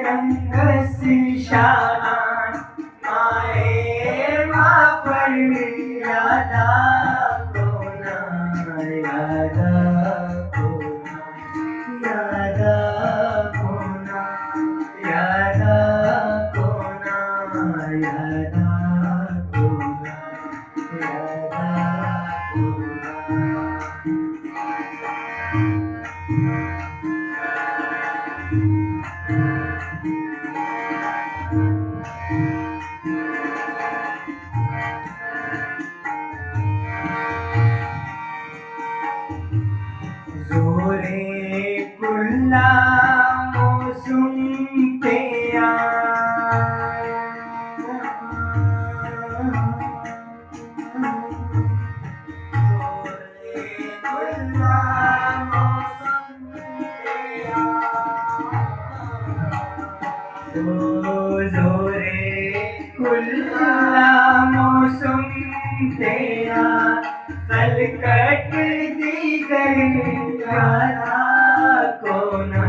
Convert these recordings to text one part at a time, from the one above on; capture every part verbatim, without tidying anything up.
تنگس شاغان مائے ما پر یادا کونا، یادا کونا، یادا کونا، یادا کونا، یادا کونا، یادا کونا۔ زورے کلا موسم تیا، او زورے کلا موسم تیا، خلقت دیگر یادا کونا،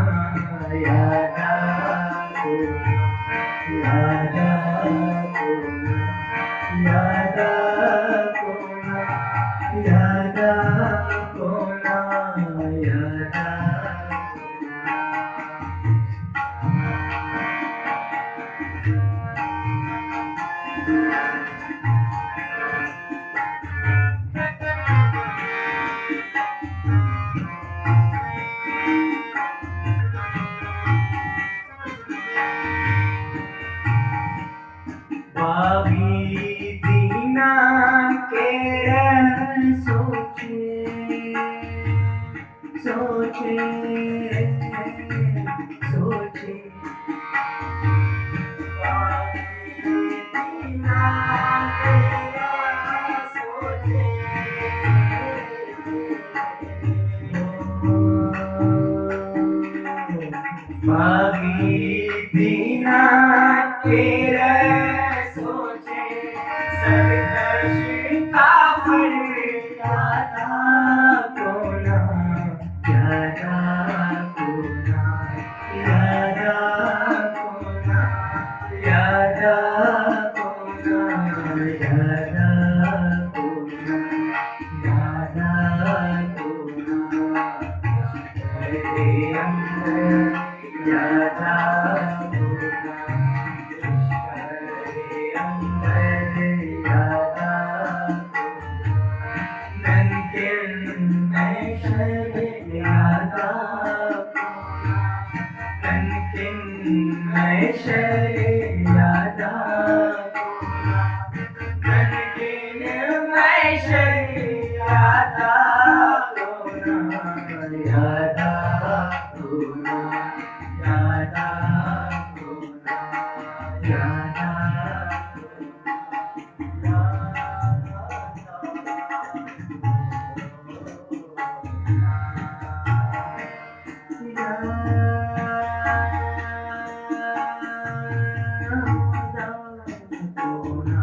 یادا کونا، یادا کونا، یادا کونا، یادا کونا، یادا کونا۔ باغی دینا کیرہ سوچے، سوچے، سوچے۔ باغی دینا کیرہ سوچے، سرکش کافر یادا کونا، یادا کونا، یادا کونا، یادا کونا، یادا کونا، یادا کونا۔ یادا کونا، یادا کونا۔ ننکن محشر یادا کونا، ننکن محشر یادا کونا، ننکن محشر یادا کونا، یادا کونا، یادا کونا، یادا کونا۔